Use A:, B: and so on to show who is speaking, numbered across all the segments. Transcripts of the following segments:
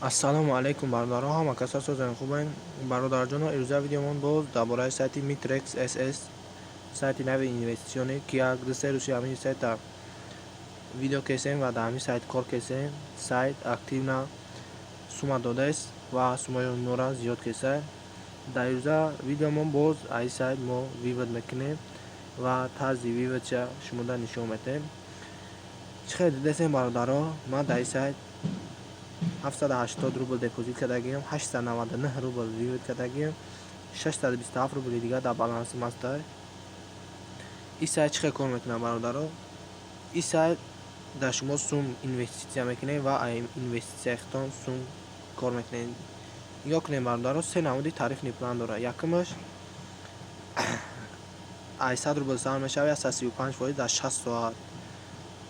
A: Ассалому алайкум, бародарон, ҳама каса созани хубен. Бародарҷоно, ирӯза видеомон боз дар бораи сайти Mitrex SS, сайти нави инвеститсионӣ, ки як ду се рӯзи ҳамин сайта видео кесем ва дар ҳамин сайт кор кесем. Сайт активно сума додааст ва сумаи онро зиёд кесад. Дар ирӯза видеомон боз аз ин сайт мо вывод мекунем ва тарзи выводша шумода нишон медиҳем. Чӣ хел дидесем, бародаро, ман дар ин сайт 780 рубл депозит кардагиам, 899 рубл вывод кардагиам, 627 рубли дигар дар балансим ҳастай. Ин сайт чӣ хел кор мекунад, бародаро? Ин сайт дар шумо сум инвеститсия мекунед ва инвеститсияи худтон сум кор мекунед. Нигоҳ кунед, бародаро, се намуди тарифный план дорад. Якумаш ай 100 рубл сар мешавад, 135% дар 60 соат.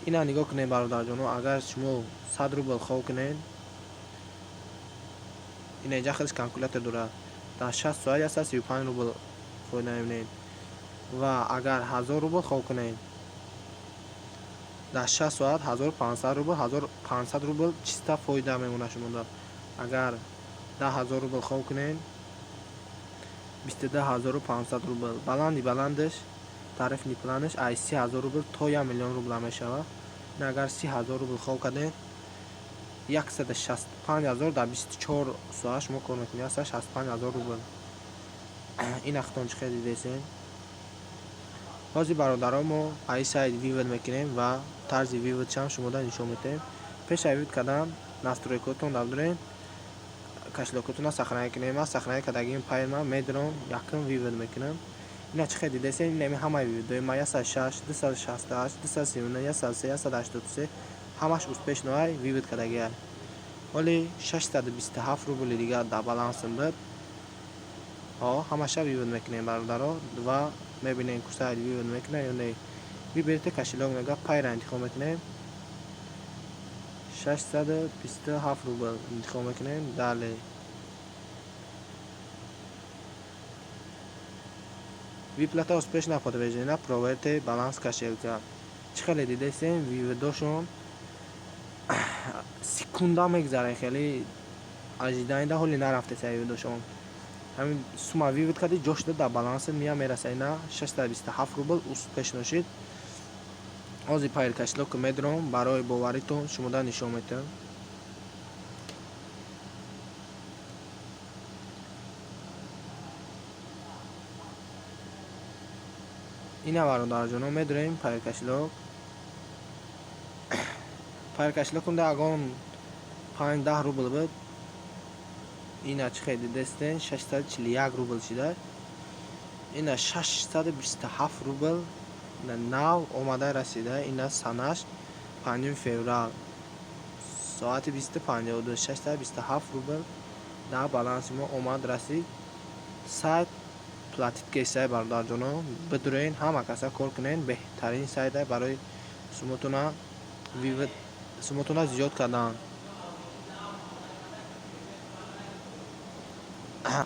A: Ина нигоҳ кунед, бародарҷоно, агар шумо 100 рубл хоб кунед, ина инҷа хелш калкулятор дорад, дар 60 соат 135 рубл фоида мебинед. Ва агар 1000 рубл хоб кунед, дар 60 соат 1500 рубл, 1500 рубл чиста фоида мемонад шумода. Агар 10 000 рубл хоб кунед, 22 500 рубл. Баланди баландаш, тарифный планаш ай 30 000 рубл то 1 миллион рубла мешавад. Ин агар 30 000 рубл хоб кардед, 165 000 дар 24 соат шумо кор мекунед, 165 000 рубл. Ин ахтон чӣ хел дидесен? Ҳозир, бародаро, мо аз ин сайт вывод мекунем ва тарзи выводшам шумода нишон медиҳем. Пеш аз вывод кардан настройкаотон дабдорем, кошелёкотонро сохранить кунем. Ман сохранить кардагиам Payeer, медорам, якум вывод мекунам. Ина чӣ хел дидесен? Инами ҳамаи выводҳои ма: 106, 268, 239, 103, 183, ҳамаш успешно ай вывод кардагиай. Ҳоли 627 рубли дигар дар балансам буд. Ҳо, ҳамаша вывод мекунем, бародаро, ва мебинем, ку сайт вывод мекунад ё не. Выберите кошелёк мега, Payeer интихоб мекунем, 627 рубл интихоб мекунем. Далее. Выплата успешно подтверждена, проверьте баланс кошелька. Чӣ хеле дидесем, выводошон секунда мегзарад, хеле ожидание ҳоли нарафтеса выводошон. Ҳамин сума вывод кардӣ, ҷо шуда дар балансат мея мераса. Ина 627 рубл успешно шид. Ҳозир Payeer кошелёкро медорам, барои боваритон шумода нишон медиҳам. Ина, бародарҷоно, медорем Payeer кошелёк. Payeer кошелёкам ягон 5-10 рубл буд. Ина чӣ хел дидестен, 641 рубл шида. Ина 627 рубл нав омада расида. Ина санаш 5 феврал, соати 20:52, 627 рубл дар баланси мо омад расид. Сайт платит кесай, бародарҷоно, бидурен, ҳама каса кор кунен. Беҳтарин сайта барои сумотона вывод, сумотона зиёд кардан.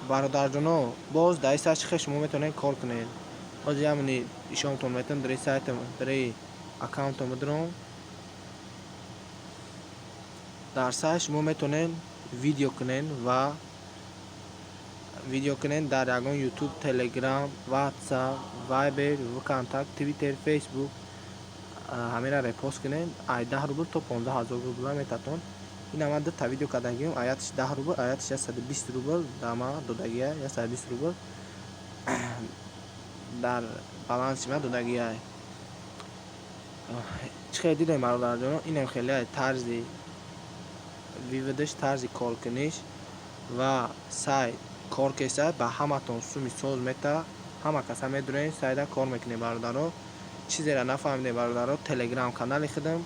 A: Бародарҷоно, боз дар ин сайт чӣ хел шумо метавонед кор кунед? Ҳозир ҳамини ишонтон метавонам дар сайтам, дари аккаунтам бидурам. Дар сайт шумо метавонед видео кунед ва видео кунед дар ягон Ютуб, Телеграм, Ватсап, Вайбер, ВКонтакт, Твиттер, Фейсбук, ҳамеро репост кунед, ай 10 рубл то 15 000 рубла метатон. Ина ман дута видео кардагиам, аятш 10 рубл, аятш 120 рубл дар ман додагия, 120 рубл дар баланси ман додагиай. Чӣ хел дидем, бародарҷоно, инам хеле тарзи выводаш, тарзи коркуниш ва сайт кор кеса, ба ҳаматон суми соз мета. Ҳама каса медурен, сайта кор мекунем, бародаро. Чизеро нафаҳмидем, бародаро, Телеграм канали худам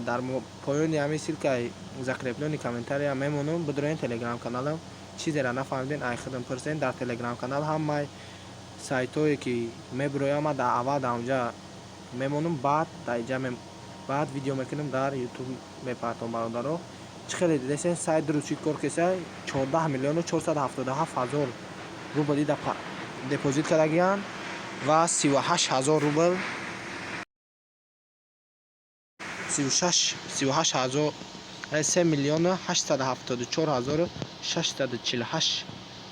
A: дар поёни ҳамин ссылкаи закреплённый комментария мемонам, бидурен Телеграм каналам. Чизеро нафаҳмидем, ай худам пурсен. Дар Телеграм канал ҳамаи сайтҳое ки мебироям, ман дар аввал дар онҷа мемонам, баъд дар инҷа, баъд видео мекунам, дар Ютуб мепартом. Бародаро, чӣ хеле дидесен, сайт дуруст чӣ кор кеса, 14 477 000 рубл ида депозит кардагиянд ва 38 000 рубл, 36, 38 000. 3 874 648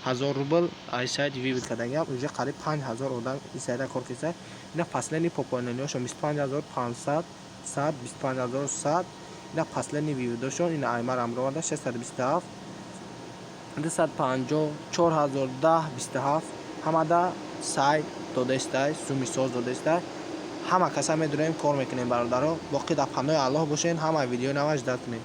A: ҳазор рубл ай сайт вывод кардагиам. Уже қариб 5000 одам ин сайта кор кардааст. Ина последний пополнение ҳошон 25 500, 100, 25 100. Ина последний вывод ошон, ина аймар амровада 627, 250, 4010, 27. Ҳамада сайт додаистай, суми соз додаистай. Ҳама каса медурем, кор мекунем. Бародаро, боқӣ дар паноҳи Аллоҳ бошен. Ҳама видеои нава ждать кунем.